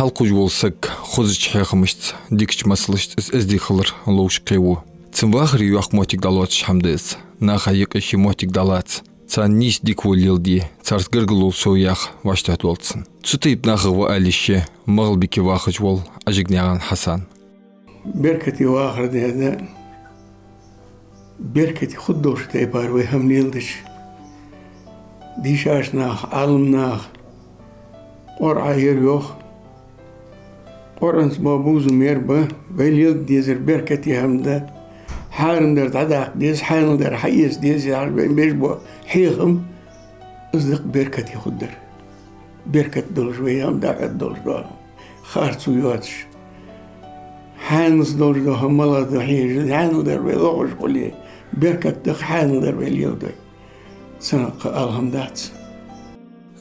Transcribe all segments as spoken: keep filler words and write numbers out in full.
Хьалкхувш вола саг хозача хьехамашца, дикача масалашца из эздий хилар ловш кхеву. Цун вахаре йоккха моттиг дӀалоацаш хӀама да из. Наха юкъе ший моттиг дӀалаца, царна нийса дика-во леладе, царца гаргало лолда со, яха вӀаштӀехьадоал цунна. Цу тайпа нахах ва аьле ше МагӀалбике вахаш вола Ӏажигнаькъан Хьасан. Беркате вахар дена, беркате хургдолча тайпара вай хӀама леладича, дийшача наха, Ӏаламнаха Къуръа ер йоах. Къуръанца бола бувзам ер ба, вай леладе дезар беркате хӀама да. Хьарам дар дӀадаккха деза, хьанал дар хьаэца деза яхаш вайна беш бола хьехам, из да-кх беркате хургдар. Беркат долаш вай хӀама дӀахьоргдолаш дола, харцо йоацаш, хьанал долаш дола хӀама малагӀа да хьежа, хьанал дар вай лохаш хуле, беркат да-кх хьанал дар вай леладой. Цунах кхы ала хӀама дац.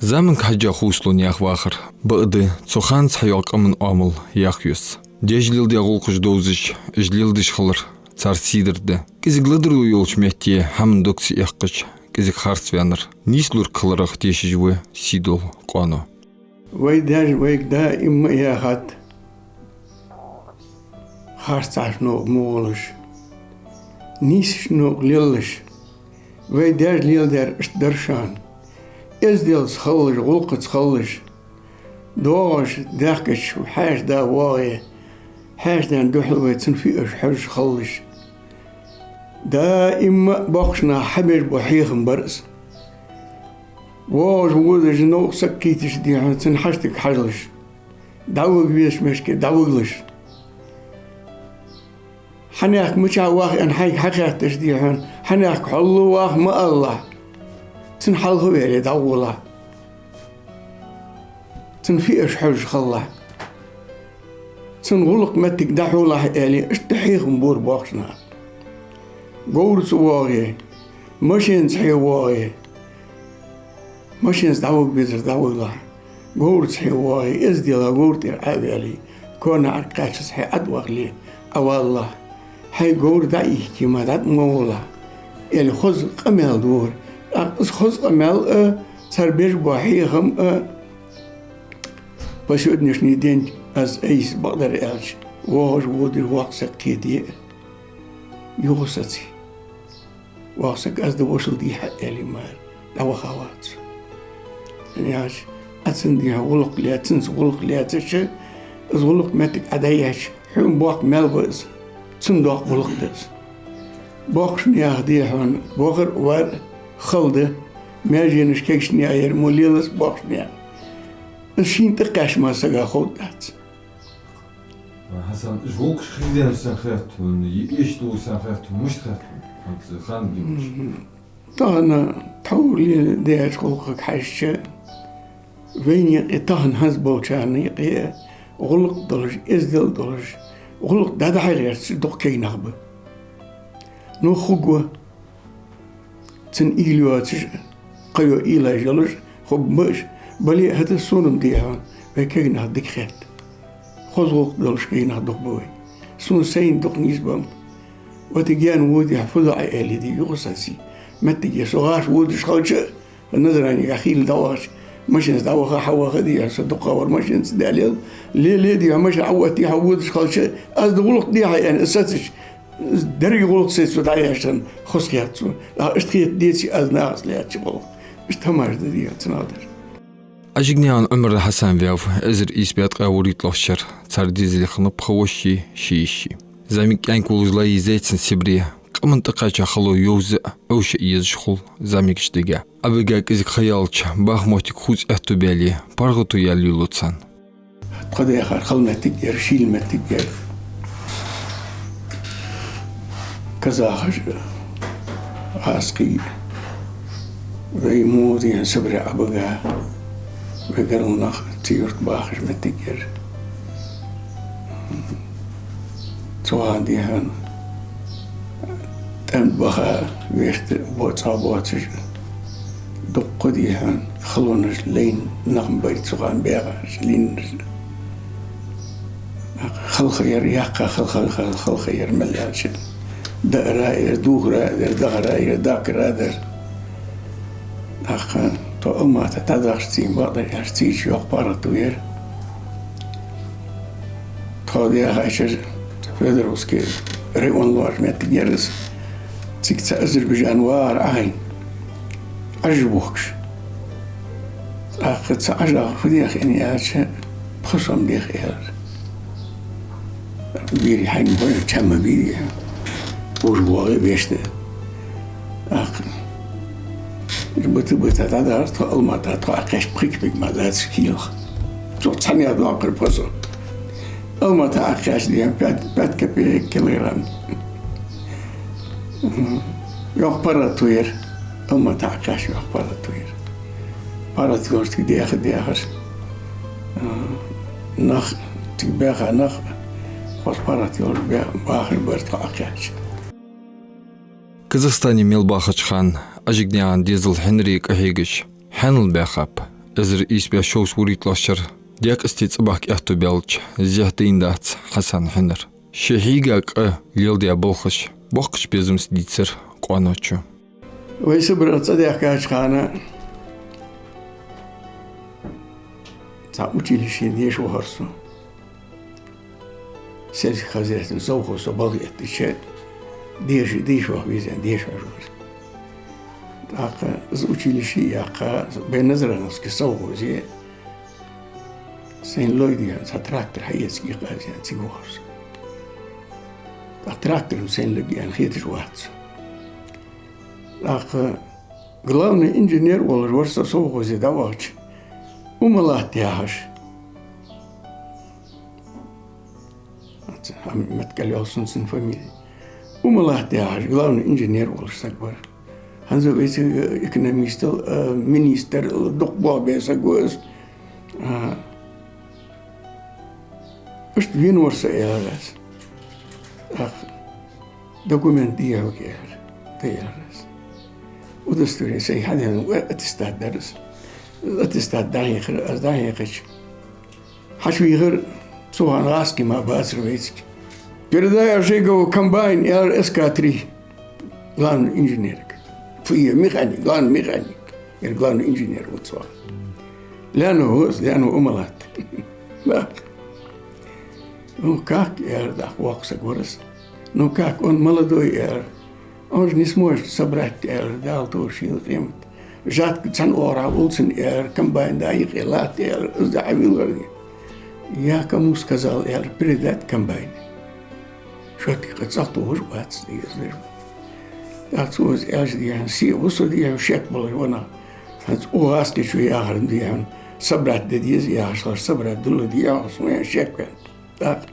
Заманга хьежжа хувцалу наьха вахар. Бакъда, цу ханца хьайоагӀа къаман оамал яха юс. Деш леладаь гӀулакхаш довзаш, уж леладеш хилар цар сий дар да. КӀезига ладувгӀа йолча метте хӀаман дог ца эккхача, кӀезига харцваьннар нийслургхиларах тешаш ва сийдола къоано. Вай даьша вайга даим а яхад: харцахьа новкъа ма гӀолаш, нийсача новкъа лелалаш. Вай даьша леладаьр иштта дар шоана: эзделца хилалаш, гӀулакхаца хилалаш, доагӀаш, даьхкача хьаьша-да воагӀе, хьаьша-даьна духьал вай цунна фиаш хьожаш хилалаш. Даим а боккхача наха хьабеш бола хьехам бар из. ВоагӀаш, водаш, новкъа саг кхийтача, дий хьона, цун хьаштага хьажалаш, дӀавига везача мешке дӀавигалаш. Хьанехк мичахьа вах аьнна хьайга хьахеттача, дий хьона, хьанехк хьол вах ма алалахь, цунна хьалха а ваьле дӀагӀолахь. Цунна фиаш хьожаш хилалахь. Цун гӀулакх-моттиг дӀахьолахь, аьле, иштта хьехам бора боккхача наха. Говраца воагӀе, машенаца хье воагӀе, машенаца дӀавига везар дӀавигалахь. Говраца хье воагӀе, эздела говра тӀера Ӏо а ваьле, коа наӀарга кхаьчача хье Ӏо а вахале, Ӏовалалахь. Хьай говр дӀа а ихке, ма дӀатӀа ма гӀолахь, аьле, хоза къамаьл дора. ТӀаккха из хоза къамаьл а, цар беш бола хьехам а, по сегодняшний день аз айса, бакъдар аьлча, воагӀаш, водаш воккха саг кхете а, юха саций. Воккха саг, аз да вошал дехьа, аьле, мара дӀаваха вац. Яхаш, Ӏа цунна, дий хьона, гӀулакх ле-, цунца гӀулакх лаьцача, из гӀулакх-моттиг Ӏа дӀаэцача, хьона боккха маьл ба из, цунна доккха гӀулакх да из. Боккхача наьха, дий хьона, вахар а, вар а хала да, маьженаш кегийча наьха ер мо лелац боккхача наьха. Из шийна тӀакхаьчача мара сага ховргдац. Хьасан, уж гӀулакхаш хила денна сенна хет хьона, е эшаш да сенна хет хьона, мишта хет хьона хӀанз ханна дувцаш? Мгм. Тахан тхьовра леладеча гӀулакхага хьежача, вайна юкъе, тахан хӀанз болчарна юкъе гӀулакх долаш, эздел долаш, гӀулакх дӀадахьа гӀерташ дукха кегий нах ба. Ну, хургва. Цун уйла йоацаш, кхыйола уйлаш йолаш хургба уж. Бале а, хӀаьта сона-м, дий хьона, вай кегий нах дика хет. Хоза гӀулакх долаш кегий нах дукха ба вай. Сона сайна дукха нийсбеннаб. Ватиген водий хьо, фу ду Ӏа, аьле, дий, юха саций. Моттиге со гӀаш водаш хилча а, Назранегахьа хийла дӀавахача, машенаца дӀаваха, хьаваха, дий хьона, со дукха вар машенаца даьлел. Ле, ле, дий хьона, машен Ӏооттае хьо водаш хилча, аз да гӀулакх дехьа, аьнна, сацача, деррига гӀулакх сайца дӀаяшсан хоза хет сона. ТӀаккха иштта хетаде деций аз нахаца лаьцача гӀулакх? Иштта хӀамаш да, дий хьона, цу наха дар. Ӏажигнаькъан Ӏумар Хьасан ваьв эзар ийс бӀаь ткъаь вурийтталагӀча шера. Цар дезале хиннаб пхи воша, ши йиша. ЗӀамига кӀаьнк волаш ла езай цун Сибре. Къаман тӀакхаьча хало йовза а, Ӏовша а езаш хул зӀамигача дега. Ӏобига кӀезига ха яьлча, баха моттиг хувца аьттув баьле, паргӀато яьле лу царна. Тхо даьхар хала моттиг яр, шийла моттиг яр. Казахаш, гӀазкхий, вай мо дий хьона Сибре Ӏобига, вай гаргара нах цу юрта бахаш моттиг яр. Цу хана, дий хьона, тӀем баха, вешта бо-, цхьа боацаш, дуккха, дий хьона, халонаш лайна нах ма байра цу хана баьхараш, лийнараш. Халха яр, яккха халха, халха яр мел аьлча. Даар а яр, дувхар а дар, дахар а яр, даккхар а дар. ТӀаккха тхо Алмата дӀадахача, цӀийна бакъдар аьлча, цӀийча йоккха паргӀато яр. Тхо дехача Федоровски район лоархӀаш моттиг яр из. Цига цхьа Азербайджан вагӀар Ӏохайна, Ӏаж бохкаш. ТӀаккха цу Ӏажах фу дех аьнна аьлча, пхи сом дех аьлар. Бери хьайна бой, чам ма бий, уж вогӀе вешта. ТӀаккха бита-бита дӀадар тхо Алмата, тхо Ӏокхаьчача пхи кепек мара дац килох. Цо цхьанне доккхар пхи сом. Алмата Ӏокхаьчача ден пять, пять копеек килограмм. Йоккха паргӀато яр. Алмата Ӏокхаьчача йоккха паргӀато яр. ПаргӀата йолча цига деха-дехаш, нах, цига баьха нах, хоза паргӀата йолаш бе-, бахаш бар тхо Ӏокхаьчача. Казахстане мел бахача хана Ӏажигнаькъан дезал хьинаре кӀахьегаш, хьанал баьхаб. Эзар ийс бӀаь шовзткъа вурийтталагӀча шера декъастий цӀабахка аьттув баьлча, зехьа дайнадац Хьасана хьинар. Ший хьийга кӀа леладаь балхаш боккхача безамца дийцар къоаночо. Вай Сибре цӀадаьхкача хана цхьа училище деша вахар со. Сельскохозяйственный совхоз со балха эттача, деша, деша ваха веза, деша ваха веза. ТӀаккха из училище яьккха, вай Назрановски совхозе сайна лой дийхьа, цхьа трактор хьаэца кхийкха аз, яьнна, цига вахар со. ТӀаккха трактор-м сайна лой дийхьа хеташ вац со. ТӀаккха главный инженер волаш вар со совхозе дӀавахача, Умалат яхаш. Ам меткал йол сона цун фамили. Умалат яхаш, главный инженер волаш саг вар. ХӀанз вайцига экономистал, э, министрал дукха болх бе саг ва из. А, иштта вена вар со, аьлар аз. ТӀаккха документ дехьа, аьлар. Да, аьлар аз. Удостоверение сай хьадена, аттестат дар из. Аттестат дӀахьехар, аз дӀахьехача, хьачувийхар, цу хана гӀаскхий мара бацар вайцига. «Передай Ожегову комбайн», аьлар, «эс ка три». Главный инженерга. Фу, е механик, главный механик. Ер главный инженер ва цу хана. Лаьно ва из, лаьно Умалат. «Ну как?» аьлар, тӀаккха воккха саг вар из. «Ну как, он молодой», аьлар. «Он же не сможет собрать», аьлар, Дала товш, шийла къемат. «Жатка цхьан оагӀорахьа улл цунна», аьлар, «комбайн дӀа юкъе латт», аьлар, из дӀа хьавийлар. «Я кому сказал», аьлар, «передать комбайн». Шоттиг къа цӀагӀа тохаш вац дезаш. ТӀаккха цо из аьлча дехьа, се ва со дехьа, шек болаш ва нах. ХӀанз укх гӀаскхичо яхар дехьа, собрать де деза яхаш хилар, собрать дулла дехьа, со вен шек вен. ТӀаккха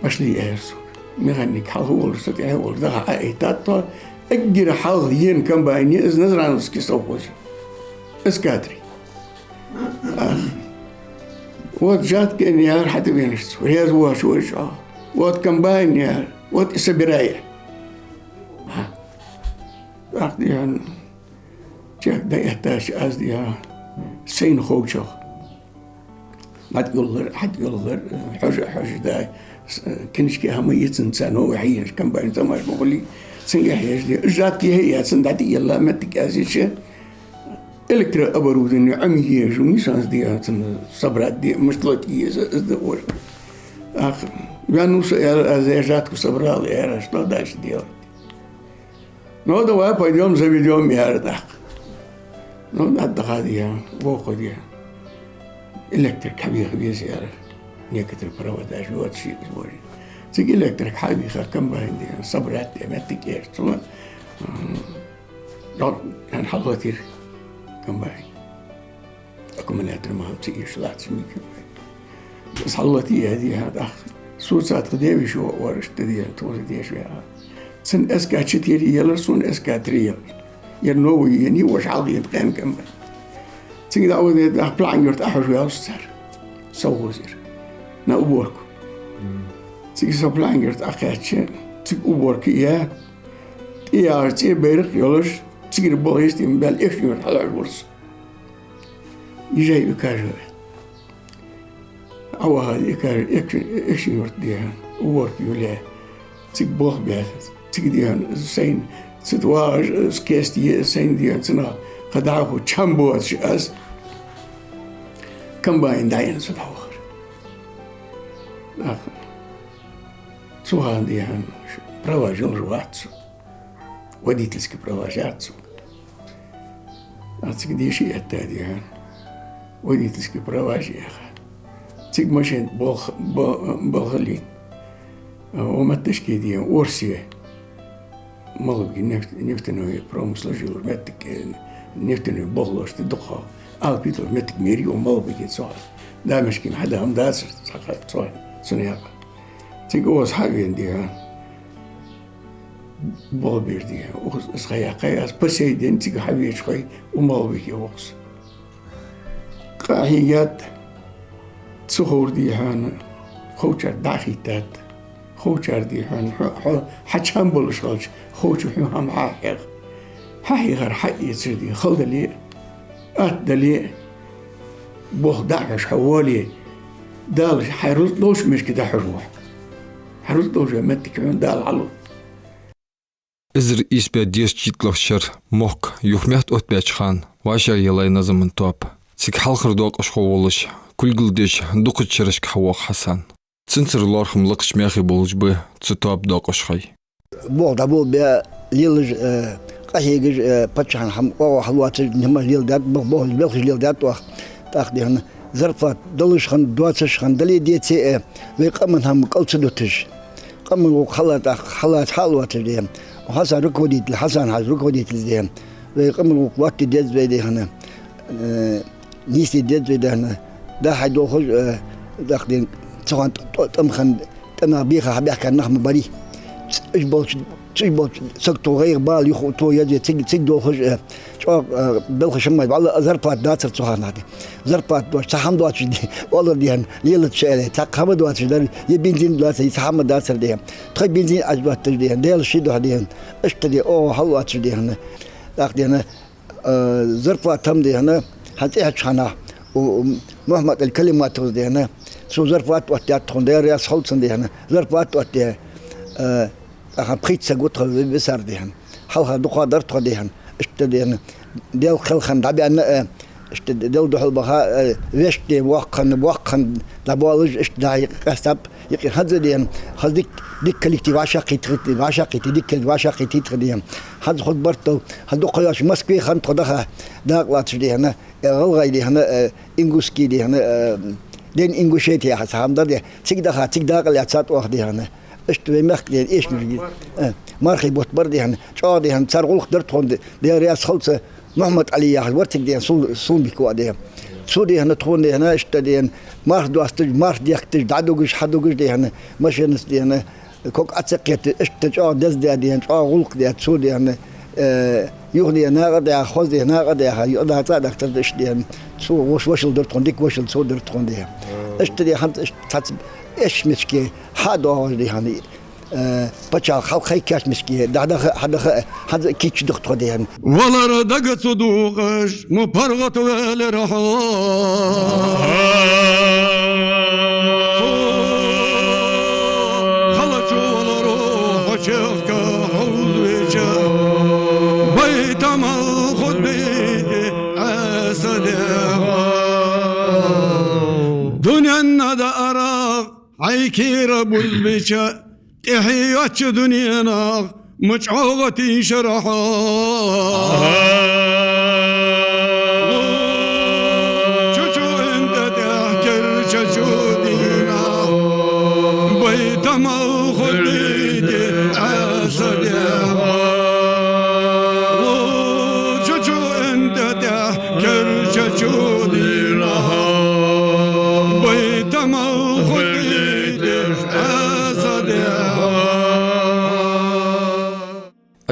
пошли, аьлар сога. Механик хьалха волаш, со тӀехьа волаш, даха Ӏоэттад тхо. Эггара хьалха ена комбайн я из Назрановски совхозе. Эс ка три. А, вот жатка, аьлар, хьатӀавенача, реза воацаш вар чӀоагӀа. Вот комбайн, аьлар, вот и собирай. А. ТӀаккха дехьа чек дӀаэттача, аз дехьа сайна ховчох дӀатӀайоллар, хьатӀайоллар, хьожа, хьожа дай, с-, книжка хӀама йицан ца новый хьаенаш, комбайн тамаш ма хулий, цунга хьежа де. Жатка е яцан дӀатӀайолла моттиг аз йича, электрооборудование Ӏомае езаш ва, нисанс де, цун собрать де, мишта латта еза, из да вож. Ах, венну со, аьлар аз, я жатку собрал, аьлар, что дальше делать? Ну, давай пойдём заведём, аьлар тӀаккха. Ну, над даха дехьа, вокхо дехьа. Электрик хьабеха веза, аьлар. Некоторые провода живут, ши вожи. Цига электрик хьабийха, комбайн дехьа, собрать де моттиг эш цо. М, дол, хан хьалотир комбайн. Аккумулятор ма хӀама ца эш лац микрофон. Из хьаллати я дехьа, тӀаккха. Со цатха девиш вар, иштта дехьа, тхо деша вехьа. Цун эс ка четыре елар, сона эс ка три елар. Ер новый ена, вож хьалха ена къен комбайн. Цига дӀа а ваде, тӀаккха Плахьан-Юрта Ӏохьожаваьв со цар. Совхозера. На уборку. Цига со Плахьан-Юрта Ӏокхаьчача, цига уборка я, тӀаяхар цӀе байракх йолаш, цигара болх естий ма баьл, Экажкъонгий-Юрта хьалхьожавир со. Езай Экажкъонгий. Ӏовахар Экаж-, Экаж-, Экажкъонгий-Юрта дехьа, уборка йоле. Цига болх бе, цига дехьа сайна, цу тӀа вагӀаш, кест е, сайна дехьа цунах кхы дӀахо чам боацаш аз комбайн дӀаенна со дӀавахар. Ах, цу хана, дий хьона, права йолаш вац со. Водительски права яц сога. Ах, цига деша этта, дий хьона, водительски права яха. Цига машен болх-, бо-, болхлой. А, укх метташка, дий хьона, Орсе. Малгобеке нефт-, нефтяной промысел йолаш меттиг, э, нефтяной болх лоацаш дукха. Алапи тӀа меттиг мери укх Малгобеке цу хана. Дамешкина хьада хӀама дацар цу хана, цу хана, цу наькъа. Цига укхаза хьавена, дий хьона, болх бир, дий хьона. Укхаза аз хьаяьккхай, аз по сей день цига хьавеча хой укх Малгобеке ва со. Къахьийгад, ца ховр, дий хьона, ховчар дӀахийттад. Ховчар, дий хьона, хьо, хьо, хьа чам болаш хилча, ховчо хьона хӀама хьахьех. Хьахьехар хьаэцар, дий, хала дале а, атта дале а, болх дӀахьош хьо вале, Дала хьай рузкъа долча метташка дӀахьош ва хьо. Хьай рузкъа долча метташка хьона Дала хьалу. Эзар ийс бӀаь дезткъа шийтталагӀча шера мохк юхаметта оттабаьча хана вӀашагӀъеллай Назаман тоаба. Цига хьалхара доакъашхо волаш, кулгал деш, дукхача шерашка хьавоагӀа Хьасан. Цунцара лоархӀам лакхача мехе болаш ба цу тоаба доакъашхой. Болх дӀаболабаь, лелаш, э, къахьегаш, э, паччахьа хӀама оагӀув хьалоацаш, нима леладаьд, бо-, болх белхаш леладаьд оаха. ТӀаккха, дий хьона, зарплата далаш хинна, доацаш хинна, дале а, деце а, э, вай къаман хӀама кӀал ца дуташ. Къаман гӀулакх хьала тӀаккха, хьалаца хьалоацаш, дий хьона. Хьасан руководитель, Хьасан-Хьажа руководитель, дий хьона. Вай къаман гӀулакх лоаттаде деза вай, дий хьона. Э, нийсде деза вай, дий хьона. ДӀа-хьа долхаш, э, тӀаккха, дий хьона, цу хана тӀ-, тӀ-, тӀема хинна, тӀема беха хьабаьхка нах ма барий. Цу уж болча, цу уж болча сагото гӀайгӀа, бала, юха тӀа язъе, цига, цига долхаш, э, чӀоагӀа, э, белхаш хӀама, валлахӀи, зарплата дацар цу хана, дий. Зарплата доацаш, цхьа хӀама доацаш, дий, оалар, дий хьона, лелац шо аьле, цхьаккха хӀама доацаш дар, е бензин лаца, е цхьа хӀама дацар, дий хьона. Тхоай бензин Ӏочудотташ, дий хьона, Даьла ший духьа, дий хьона, иштта, дий, оагӀув хьалоацаш, дий хьона. ТӀаккха, дий хьона, э, зарплата хӀама, дий хьона, хьатӀехьача хана, у, у, Мухьаммад-Ӏаьла Калиматовс, дий хьона, цо зарплата оттадаьд тхона, Даьла раьза хилва цунна, дий хьона, зарплата оттадаь, э, тӀаккха пхийтта саг ва тхо висар, дий хьона. Хьалха дукха дар тхо, дий хьона. Иштта, дий хьона, Даьла кхел хинна дӀабаьнна, э, иштта Даьла духьал баха, э, вешта, дий хьона, воккха хинна, воккха хинна дӀабоалаш, иштта дӀа-хьа къаьстаб юкъера. ХӀанз, дий хьона, хӀанз дик-, дика коллектив вӀашагӀкхийтта, вӀашагӀкхийтта, дика коллектив вӀашагӀкхийтта, дий хьона. ХӀанз хургбарт дола, хӀанз дукха йоацаш Москве хинна тхо даха, дакъа лоацаш, дий хьона, э, гӀалгӀай, дий хьона, э, ингушский, дий хьона, э, День Ингушетии яха цхьа хӀама дар, дий хьона. Цига даха, цига дакъа лаьцад оаха, дий хьона. Иштта вай мехка, дий хьона, эшмаш, э, мархий бутт бар, дий хьона. ЧӀоагӀа, дий хьона, цар гӀулакх дар тхона, Даьла раьза хилва царна, Мухьаммад-Ӏаьла яхаш вар цига, дий хьона, Сул-, Сулбик воӀ, дий хьона. Цо, дий хьона, тхона, дий хьона, иштта, дий хьона, марха доасташ, марха дехкадеш, дӀадугаш, хьадугаш, дий хьона, машенаца, дий хьона, ког Ӏо ца кхетта, иштта чӀоагӀа деза даь, дий хьона, чӀоагӀа гӀулакх даь, цо, дий хьона, э, юха, дий хьона, накъа а даьха, хоза, дий хьона, накъа а даьха, юкъа дӀа цӀа а дахийтар, иштта, дий хьона, цо вош-, вошал дар тхона, дика вошал цо дар тхона, дий хьона. Иштта, дий хьона, хӀанз иштта цхьацца эшмашка хьа а доагӀаш, дий хьона, э, паччахьалкхе хьалкхайкача мешке, дӀадаха, хьадаха, хьадаха кийча духтхо ден. Валар дага ца дувгӀаш, ма паргӀатвелар хьо. Халачу валаро хьо чехка хьовзавича, байтамал худдийти Ӏеса дегӀа. Дунен нада арагӀ Ӏай кера бузбича, тӀехье йоацача дуненах ма чӀоагӀа тийшар хьо. Чу-чу инта тӀехь керчачу дийнахь, байтамал худдийти Ӏеса дегӀа. Чу-чу инта тӀехь керчачу дийнахь, байтамал худдийти Ӏеса дегӀа.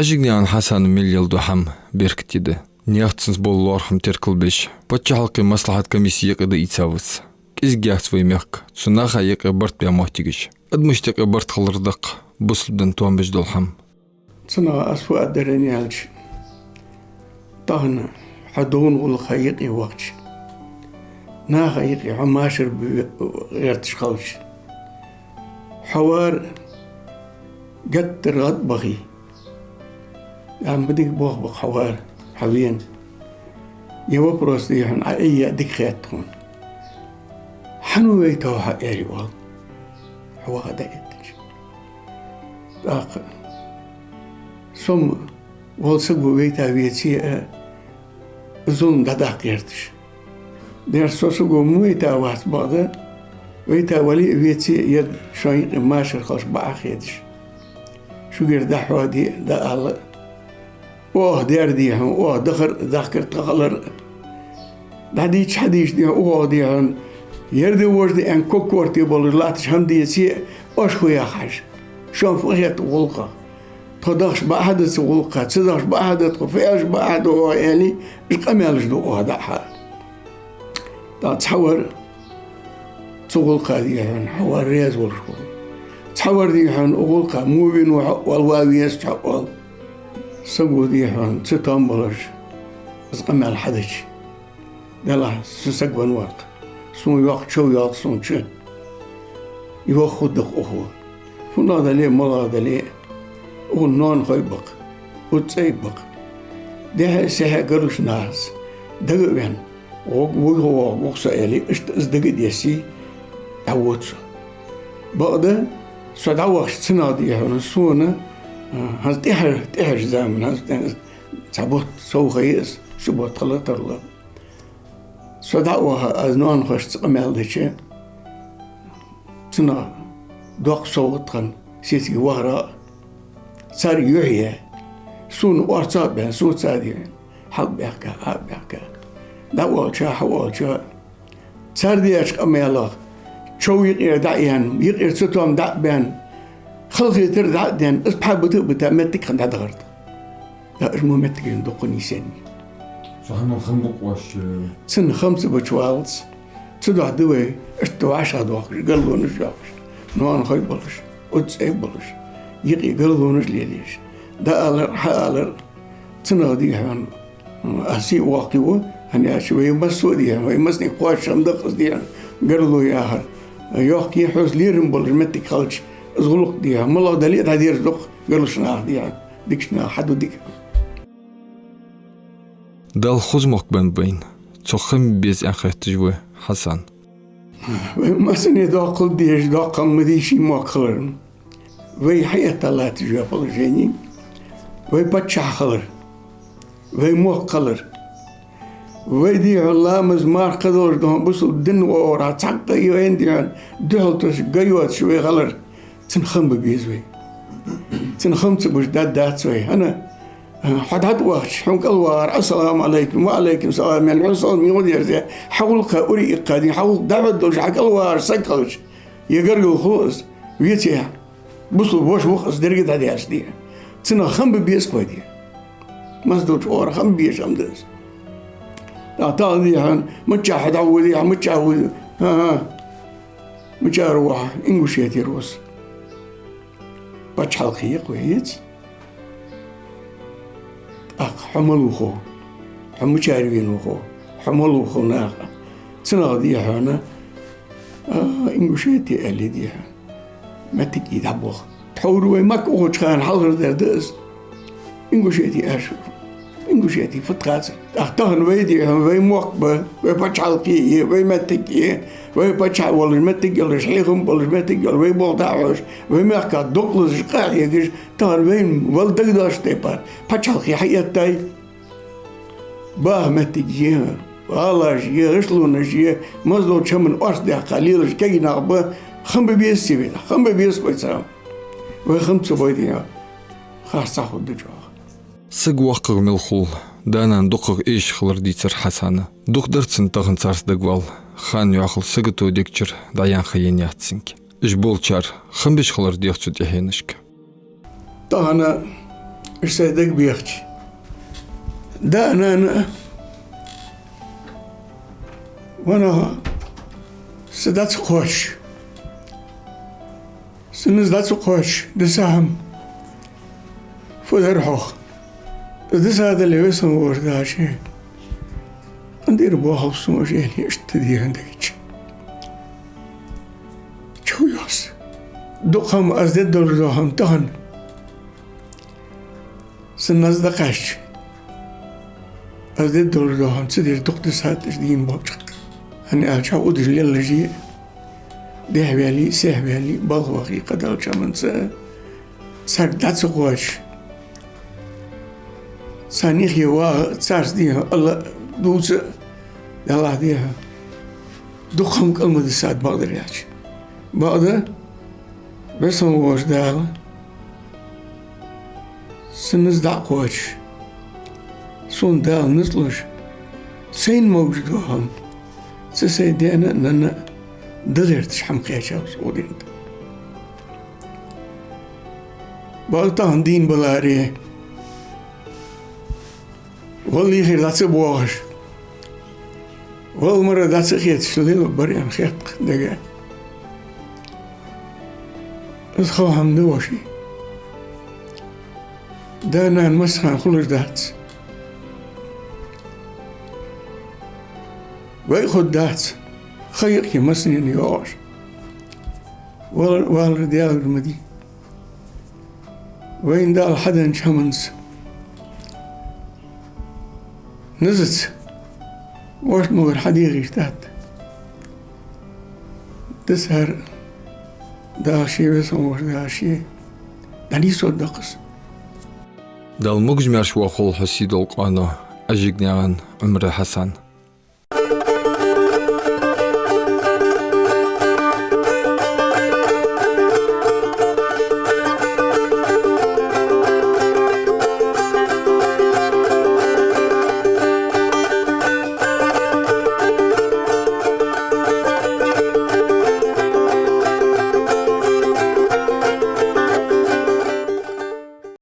Ажигнаькъан Хьасана мел леладу хӀама беркате да. Наьха цунца бола лоархӀам теркалбеш, паччахьалкхен маслахьата комиссе юкъе дӀаийца ва из. КӀезига яц вай мехка цу наха юкъе барт баь моттигаш. Адамашта юкъе барт хилар да-кх бусалба дина товш дола хӀама. Цунах аз фу аргдар аьлча, тахан хьо довна гӀулакха юкъе вахача, наха юкъе хьо машар бе гӀерташ хилча, хьо вар геттара гӀадбахе. Амма дика болх ба-кх хьо вар, хьо вена. Е вопрос да хьона, Ӏа айя дика хет тхона. Хьан вайтав хьо, аьле оал. хьо ваха дӀаэттача. ТӀаккха со-м вола саг ва вайта веце а, зулам дӀадаккха гӀерташ. Дера со саго ма вайта вац бакъда, вайта вале а веце а, ер шоай юкъе машар хилча бакъахьа хеташ. Шугара дӀахьоаде а, дӀаала а. Оаха дер дий хьона, оаха дахар а, дахкар тха хилар а. ДӀадийча хьадийча дий хьона, оаха дий хьона, ер да вож да аьнна ког корте болаш латташ хӀама деце а, оаш фу яха хьажа. Шоана фу хет укх гӀулакхах? Тхо дахаш бакъахьа да цу гӀулакха, ца дахаш бакъахьа да тхо, фу аьлча бакъахьа да оаха аьле, уж къамаьлаш ду оаха дӀа-хьа. ТӀаккха цхьавар цу гӀулакха дий хьона, хьо вар раьза волаш хул. Цхьавар дий хьона укх гӀулакха мо венав хьо оал, ва везац хьо оал. Саго дий хьона цатоам болаш, из къамаьл хьадича. Делахь, са саг венна вар-кх. Сона йоккха чов йоалл-кх сона чу. Йоах хургда-кх укхо. ФуннагӀа дале а, малагӀа дале а, укхун ноанахой ба-кх, укх цӀай ба-кх. Дехьа-сехьа гарлуш нахаца дага а венна, гӀо-, вуйхо воагӀа гух со аьле, иштта из дага а дессий, дӀавода со. Бакъда, со дӀавахача цунах дий хьона сона, а, хӀанз тӀехьар-, тӀехьарча заман, хӀанз тӀе-, цхьа бутт сов ха я из, ши бутт хила тарлу. Со дӀа а ваха, аз ноанахошца къамаьл дича, цунах доккха совгӀат хиннад, сесаге вахара а, цар юхь яь. Сона орцах а баьнна, со царна дий хьона хьалбаьхка, хьалбаьхка. ДӀаоалача, хьаоалача, цар деча къамаьлах чов юкъера дӀа а яьнна, юкъера цатоам дӀа а баьнна, халахетар дӀа а даьнна, из пхьа бита а бита, моттиг хинна дӀадахар тха. ТӀаккха уж мо моттигаш дукха нийсъеннай. Цу хӀаман хам ба-кх оаш, э? Цун хам ца бача валлалца, цудухьа да вай иштта вӀашагӀдоахаш, гарлонаш йоахаш, ноанахой болаш, укх цӀай болаш, юкъе гарлонаш лелаеш. ДӀаалар, хьаалар, цунах дий хьона, м, аз сий воккха ва, хӀана аьлча вай массо а дий хьона, вай массанега кхоачаш хӀама да-кх из дий хьона, гарло яхар. Йоккха я хьоца лерхӀам болаш моттиг хилча, из гӀулакх дий хьона, малагӀа дале а дӀадерзаду-кх гарлуш наха дий хьона. Дикача наха хьаду дика. Далла хоза мохк беннаб вайна. Цох хам бе беза аьнна хетташ ва Хьасан. Вай массане доккхал дезаш, доккха хам ма дий ший мохк хилар. Вай хьаэтта латташ йола положени, вай паччахь хилар, вай мохк хилар. Вай дий хьона ламаз, марха кхы долаш да хьона бусалба дина оагӀорахьа цхьаккха а вайна дий хьона духьал тосаш, га йоацаш вай хилар. Цун хам бе беза вай. Цун хам ца беш даргдац вай. ХӀана, хьо дӀатӀавахача, хьона кӀалвагӀар «Ассаламу Ӏалайкум», «Ва Ӏалайкум салам» аьнна, хьона салам мегӀо дерзаде, хьа гӀулакха ури иккха дий, хьа гӀулакх дӀахьоргдолаш, хьа кӀалвагӀар саг хилча, е гаргара хул из, веций, бусалба воша ва-кх из, деррига дӀадаьлча дий. Цунах хам бе беза-кх вай дий. Массадолча оагӀорахьа хам бе безаш хӀама да из. ТӀаккха тахан дий хьона, миччахьа хьо дӀаводе, хьо миччахьа воде? ХӀа-хӀа. Мичара ва хьо? Ингушетера ва со. Паччахьалкхе я-кх вай, эца. ТӀаккха хьо малав хов? Хьо мичара венав хов? Хьо малав хов наха? Цунах дий хьона, а, Ингушети аьле дий хьона, моттиг из дӀаболх. Тхьовра вай Макка ухача хана хьалхардар да из. Ингушети аьлча, Ингушети фу тхацар. ТӀаккха тахан вай дий хьона, вай мохк ба, вай паччахьалкхе я, вай моттиг я, вай паччахь волаш, моттиг йолаш, хьехам болаш, моттиг йолаш, вай болх дӀахьош, вай мехках дукха лазаш, къахьегаш, тахан вайна вала дагадоацача тайпара паччахьалкхе хьаэттай. Баха моттиг я, гӀалаш я, эшелонаш я, массадолча хӀаман орц даьккха лелаш кегий нах ба, хам бе беза цига вай, хам бе беза вай царна. Вай хам ца бой дий хьона, харц ца хургда чӀоагӀа. Саг воккхагӀа мел хул, да-нана дукхагӀа эшаш хилар дийцар Хьасана. Дукха дар цун тахан царца дагавала, ханна йӀовхал сагото дегчура дӀаяьнна ха енаяц цунга. Уж болчар хам беш хилар дех цу тӀехьенашка. Тахан уж сай дагабехача, да-нана ванах са дӀа ца кхоачаш, са низ дӀа ца кхоачаш, диса хӀама фу дар хьох? Из дисадале весалла вожаш дахача, къинтӀера боахалба сона уж, аьле, иштта дий хьона дагача, чу йоас. Дукха хӀама аз дергдолаш дола хӀама тахан са низ дӀакхаьчача, аз дергдолаш дола хӀама ца деш дукха дисад уж дийна болча. ХӀана аьлча удаш лелаш я, дехьаваьле, сехьаваьле, балха вахе, кхыдолча хӀаманца царга дӀа ца кхоачаш, царна юхе вагӀа, царца дехьа Аллах дувца, Даллах дехьа дукха хӀама кӀал ма дисад, бакъдар аьлча. Бакъда, Веза хинна волча Дала са низ дӀа а кхоачаш, сона Дала низ луш, сайна могаш дола хӀама цу сай даьна а, нанна а дала гӀерташ хӀама кхаьчав со укх дунен тӀа. Бакъда тахан дийна баларе, валлахӀи, дӀа ца боагӀаш, валла мара дӀа ца хеташ лелабар аьнна хет-кх дега. Из хала хӀама да, воший. Да-нана массахана хулаш дац. Вай хургдац, ха юкъе массанена йоагӀаш. Вал-, валар, Даьлагара ма дий. Вайна Дала хьаденнача хӀаманца, низаца, вошта могар хьадийгӀа йиш дац. Дисар Дала ше, Веза хинна волча Дала ше, дӀанийсор да-кх из. Дала могаш-маьрша воаккхалва хьо, сийдола къоано Аджигнаькъан Ӏумара Хьасан.